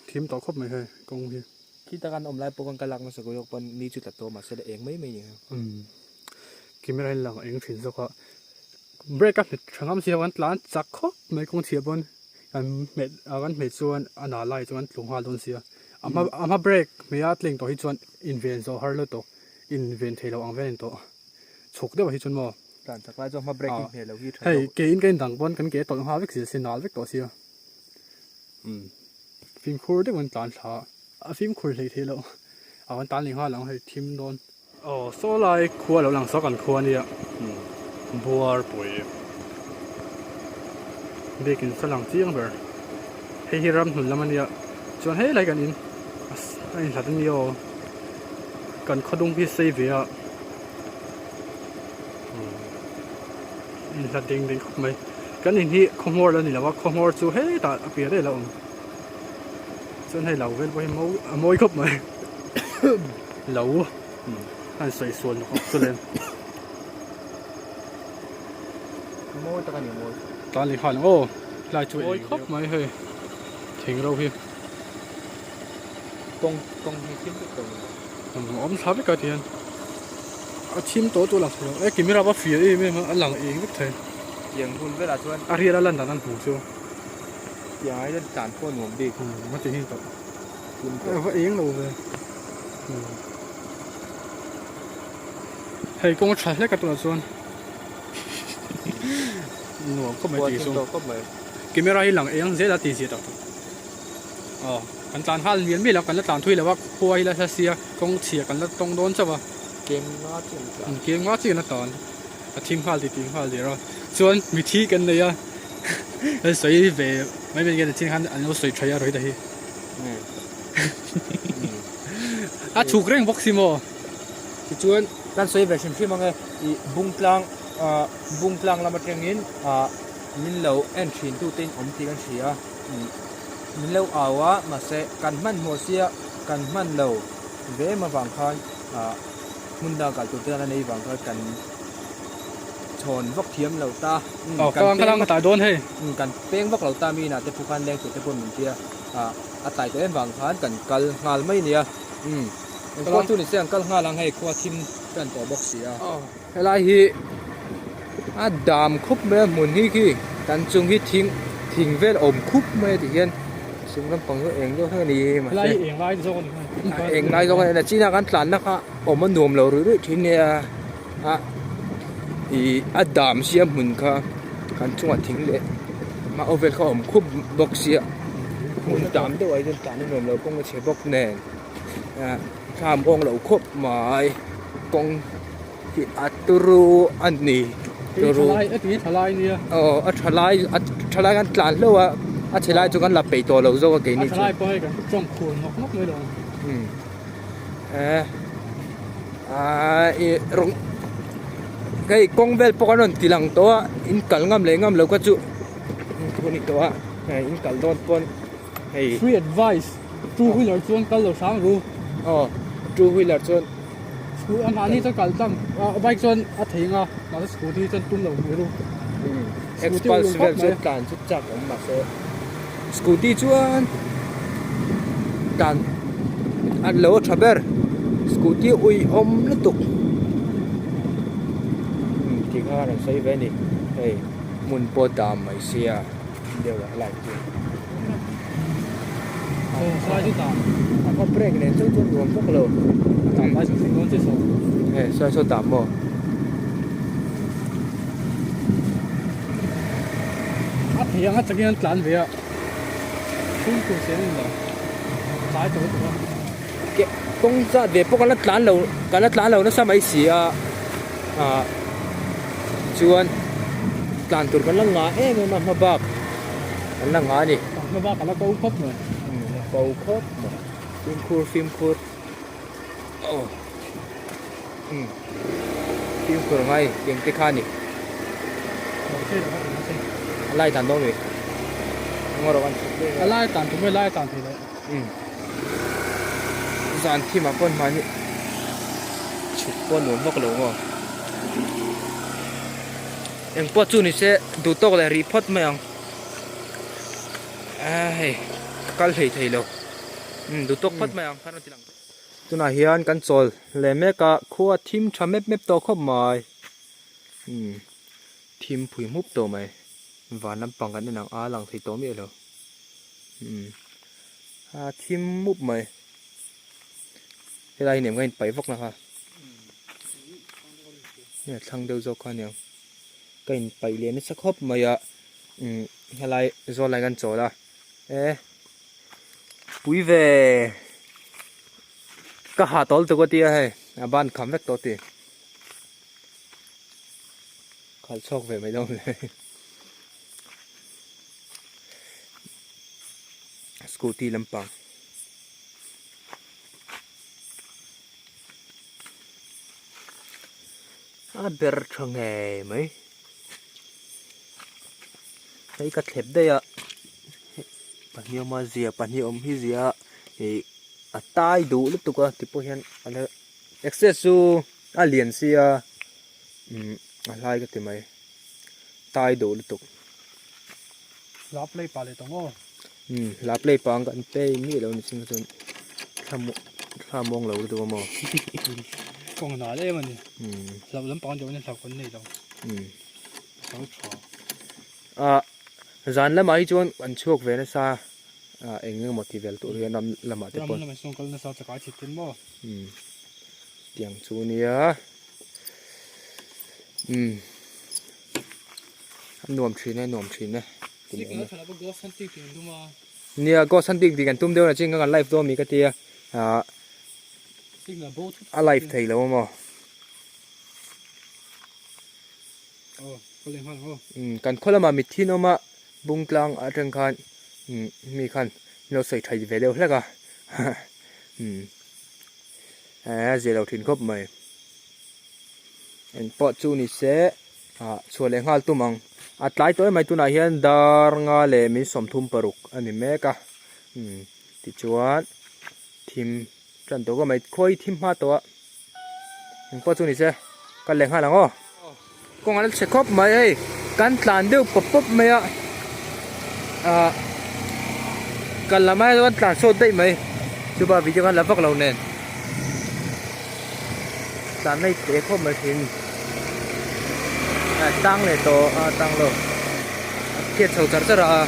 S2: thim tawh khawp mai hei kawng hi.
S1: Khi taka an awm lai pawh khan ka lak nasa ko zawk pawn ni chu tla tawh mahse la eng mai mai ni ang.
S2: Umm camera hi lang eng thin zawk a brake a hmet tha ngam si lo an tlan chak khawp mai kawng chhiah pawn kan hmet kan hmet chuan a na lai chuan tlu nghal dawn sia a hma a hma brake hmeh a tleng tawh hi chuan inven zawh har lutuk inven theih loh ang vel a ni tawh chhuk deuh ah hi chuan maw.
S1: Tlan chak lai chuan hma brake hi hmeh loh hi tha
S2: zawk. Hei ke in ka indang pawn kan ke tawlh nghal vek zel si nal vek tawh sia umm fimkhur deuh an tlan thla a fimkhur hlei theih loh a kan tan leh nghal ang hei thim dawn. Aw saw lai khua lo lang saw kan khua ania buar pui biakin saw lang chiang ber hei hi ram hnun lam ania chuan hei lai kan in a inhlat ania aw kan khawdung hi sei ve a inhlat ding ding khawp mai kan in hi khawhmawr la ni lo a khawhmawr chu hetah a piah daih a lo awm chuan hei lo vel pawh hi a mawi khawp mai. Lo an sawi sual nawk ang chu le.
S1: Mawi tak a ni mawi.
S2: Tlan leh nghal ang aw tlai chu mawi khawp mai hei thing ro hi.
S1: Kawng kawng hi thim vek tawh maw?
S2: Umm a awm thla vek a ti hian a thim tawh chu a lang thei lo e camera va fiah em em a a lang eng vek thei.
S1: Tiang hun velah chuan
S2: a rial a lan dan an hmu chu.
S1: Tiang ah hian tlan pawh nuam bik.
S2: Umm a ti hi tawh. Thim tawh. A va eng lo ve. Umm hei kawng a tha hlek a tunah chuan nuam khawp mai tih chu. Camera hi lang eng zel a ti zia tak tak. Aw kan tlan nghal mial mial a kan la tlan thui lo a khua hi la hla sia kawng chhia kan la tawng dawn chauh a
S1: kem nga chi an tlan
S2: kem nga chi an la tlan a thim nghal tih tih nghal der a chuan mithi kan nei a an sawi ve mai mai nge chin khan an lo sawi tha a rawih ta hi a chhuk reng bawk si maw
S1: tichuan kan sawi ve hrim hrim ang e ih bung tlang ah bung tlang lam atangin ah min lo en thin tu te in awm tih kan hria a. Min lo au a, mahse kan hmanhmawh sia kan hman lo ve em avang khan ah hmun dang kal tur te an nei vang khan kan chhawn vak thiam lo ta.
S2: Kan peng vak dawn hei.
S1: Kan peng vak lo ta mi inah te pawh khan leng tur te pawh min tia ah a tlai tawh em vang khan kan kal nghal mai a nia. Engpawh chu ni se an kal nghal ang hei khua thim tan tawh bawk si a. Helai hi a dam khup mai a hmun hi khi kan chung hi thing thing vel awm khup mai a ti hian chung lampang chu eng deuh hlek a ni mahse
S2: eng lai zawk a ni
S1: eng lai zawk a ni chinah kan tlanna kha awm a nuam lo ruih ruih thin nia a ih a dam sia hmun kha kan chungah thing leh a aw vel kha awm khup bawk sia hmun dam deuh ah hian tlan a nuam lo kawng a chhe bawk nen ah thlam awng lo khawp mai kawng. Hi a turu a ni
S2: turu a ti tha lai nia
S1: aw a tha lai a tha lai kan tlan hlauh a a chhe lai chu kan la peih tawh lo zawk a keini
S2: chu a tha lai pawh hei kan tawng khur nawk nawk mai lo
S1: um eh ah ih rawng hei kawng vel pawh kan rawn ti lang tawh a in kal ngam leh ngam lo kha chu thu a ni tawh a hei in kal dawn pawn hei
S2: free advice two wheeler chuan kal lo hrang ru
S1: aw two wheeler chuan.
S2: Scooty a mahni chuan kal tlang a bike chuan a thei anga mahse scooty chuan tum lo mai ru.
S1: Xpulse vel chu tlan chu chak awm mahse scooty chuan tlan a lo tha ber scooty ui awm lutuk tih kha a rawn sawi ve a ni hei hmun pawh dam mai sia deuh a helai chu. A break nen chu chuan nuam vak lo eh sawi saw dam maw
S2: a thei ang a chakin an tlan ve a chhungkua sen a ni lo tlai tawh lutuk a
S1: ke kawng zat ve pawh kan la tlan lo kan la tlan lo nasa mai si a ah chuan tlan tur kan la ngah em em a hma bak. An la ngah a ni.
S2: Hma bak a la ko khawp mai.
S1: Umm a ko khawp mai. Fimkhur fimkhur aw umm fimkhur ngai tiang te kha a ni. A lai dan dawn mi ngaw rawh kan chhuk daih
S2: a lai tan tum e lai tan thei loh.
S1: Umm zan thim ah pawn hmani chhuk pawh nuam vak lo maw. Engpawh chu ni se duh tawk leh rih phawt mai ang ah hei ka kal hlei thei lo umm duh tawk phawt mai ang khan a ti lang tunah hian kan chawl leh mek a khua thim tha mep mep tawh khawp mai umm thim phui hmup tawh mai van lampang kan en ang a lang thei tawh miah lo umm a thim mup mai helai hi nem ka inpaih vak na kha. Hei a thlang deuh zawk kha aniang ka inpaih leh nasa khawp mai a umm helai zawl lai kan chawl a e pui ve ka ha tawl tuk a tia hei a ban kham vek tawh ti khalh chhuak ve mai dawn le scooty lampang. A ber tha ngei mai hei ka thlep daih a pahnih awm a zia pahnih awm hi zia ih a tai duh lutuk a ti pawh hian a la access chu a lian sia umm a hlai ka ti mai tai duh lutuk.
S2: Hla play pah leh tawh maw?
S1: Umm hla play pah ang kan play miah lo ni chin kha chuan. Thla muang lo lutuk a maw?
S2: Kawng nal em a ni. Hlauh lampang deuh in hlauh kan nei lo. Pasal tha.
S1: Ah zan lamah hi chuan an chhuak ve nasa ah eng eng emaw ti vel tur hian ram lamah te pawh.
S2: Ram lamah chuan kal nasa chakai chhit ten maw?
S1: Tiang chu nia. Umm a nuam thin e nuam thin e. Nia ghost hunting tih kan tum deuh na chin kha kan live dawn mi ka tia ah a live thei lo amaw. Umm kan khaw lamah mitthi an awm a bung tlang atang khan umm mi khan min lo sawi tha ve deuh hlek a umm a zia lo thin khawp mai. Engpawh chu ni se ah chhuah leh nghal tum ang. A tlai tawh em mai tunah hian dar nga leh min 36 a ni mek a umm tichuan thim tan tawh ka mai khawi thim hma tawh a engpawh chu ni se kal leh nghal ang aw. Kawng an chhe khawp mai hei kan tlan deuh pawp pawp mai a ah kal lam ai chuan tlan sawt daih mai chupa video khan la vak lo nen tlan na i te khawp mai thin a tang leh tawh a tang lo a phiat chho char char a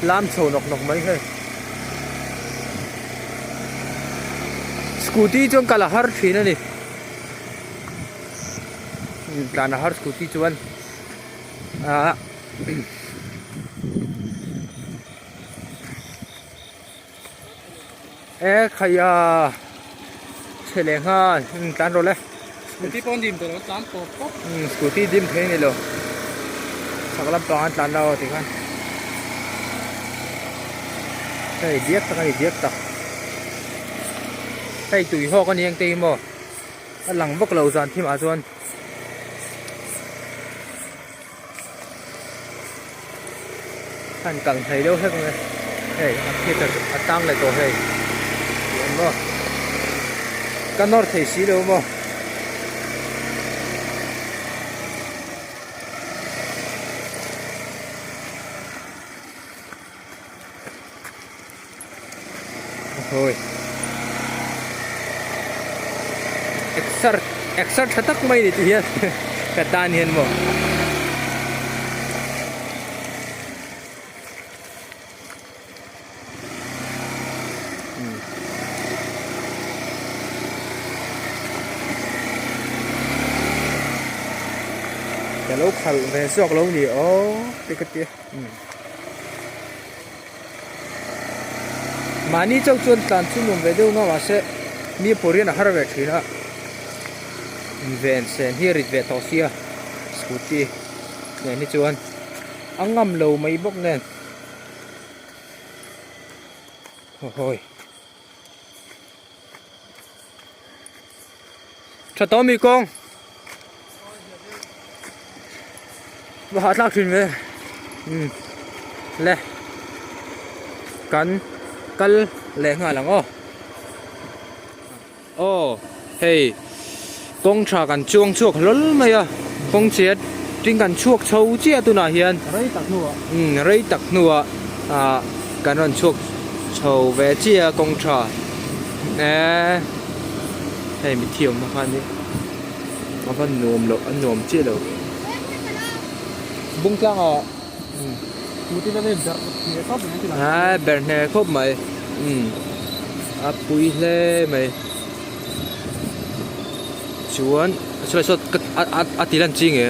S1: lam chho nawk nawk mai hei scooty chuan kal a har thin a ni. Tlan a har scooty chuan ah e khaia chhe leh nghal tlan rawh le
S2: scooty pawh dim tawh lo tlan tawp tawp
S1: scooty dim thei a ni lo chhak lampang an tlan lo tih khan hei diak tak a ni diak tak hei tui hawk a ni ang te hi maw. A lang vak lo zan thim ah chuan han kal hnai deuh hlek ang e hei a theater a tang leh tawh hei tih ang maw ka nawr thei si lo maw. Hawi exer exer tha tak mai ni ti hian ka tan hian maw. Ka lo khalh ve zawk lo ni aw te ka tia. Mahni chauh chuan tlan chu nuam ve deuh nga mahse mi pawh rian a har ve thin a ven sen hi a rit ve tawh sia scooty nen hi chuan a ngam lo mai bawk nen hawi tha tawh mi kawng va hah thlak thin ve umm le kan kal leh nghal ang aw aw hei kawng tha kan chuang chhuak hlawl mai a kawng chhiat tin kan chhuak chho chiah tunah hian
S2: rei tak hnuah
S1: umm rei tak hnuah ah kan rawn chhuak chho ve chiah a kawng tha eee hei mitthi awmna kha ani a va nuam loh a nuam chiah lo bung tlang ah umm aa ber hne khawp mai umm a pui hle mai. Chuan chulai saw ka a a a ti lan chi nge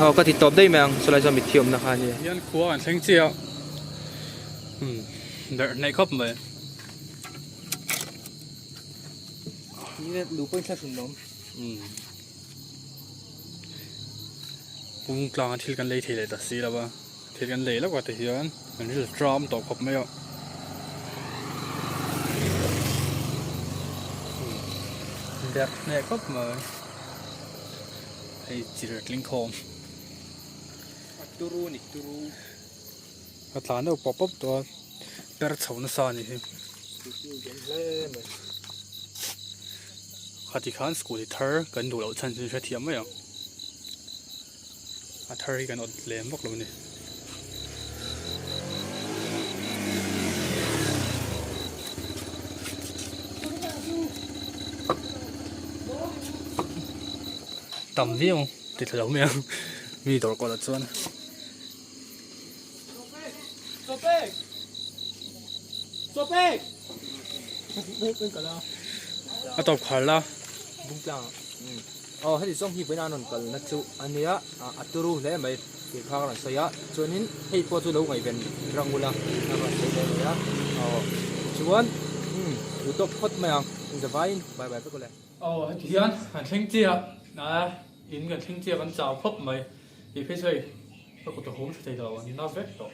S1: aw ka ti tawp daih mai ang chulai saw mitthi awmna kha a nia.
S2: Hian khua an thleng chiah a umm berh hnaih khawp mai.
S1: Lu pawh in thlahrun lawm.
S2: Umm pung tlanga thil kan lei thei leh ta si lo a thil kan lei lawk a ti hian an ril tram tawh khawp mai a. Berh hneh khawp mai hei chir tling khawm
S1: a turu ni turu
S2: a tlan deuh pawp pawp tawh a per chho nasa a ni hi khati khan scooty thar kan duh loh chhan chu hrethiam mai ang a thar hi kan awt lem vak lo a ni. Tam viau ti thla lo mai ang mi dawr kawtah chuan. A tawp khar la.
S1: Bungtlang aw heti zawng hi vawiin a rawn kalna chu a nia a turu hle mai tih kha ka rawn sawi a chuanin hei pawh chu lo ngaihven rang ula a rawn sawi hle mai a aw chuan umm duh tawk phawt mai ang zavaiin bye bye vek ule.
S2: Aw heti hian kan thleng chiah a in kan thleng chiah kan chau khawp mai tih phei chu hei ka kut a hum tha thei lo a ni na vek tawh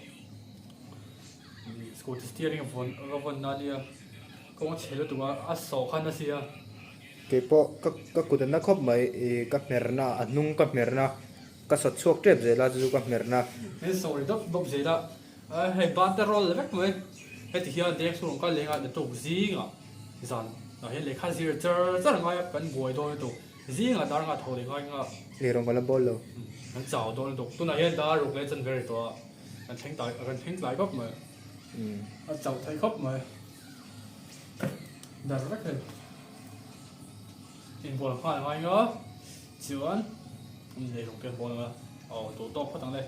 S2: scooty steering a vawn ka vawn na ania kawng a chhe lutuk a a sawh khan a sia.
S1: Keipawh ka ka kut a na khawp mai ih ka hmerna a hnung ka hmerna ka sawt chhuak tep zel a chu chu ka hmerna.
S2: Min sawi dawp dawp zel a hei ban te roll vek mai heti hian deng chhung kal leng a datuk zingah zan ah hian lehkha zir char char ngai a kan buai dawn lutuk zingah dar nga tho leh ngai nga.
S1: Leh rawn ka la bawl lo.
S2: Kan chau dawn lutuk tunah hian dar ruk leh chan ber tawh a kan thleng tlai kan thleng tlai khawp mai a chauh theih khawp mai dar vek hei inbual nghal ngai nga chuan lei rawng te an bawl ang a aw duh tawk phawt ang le.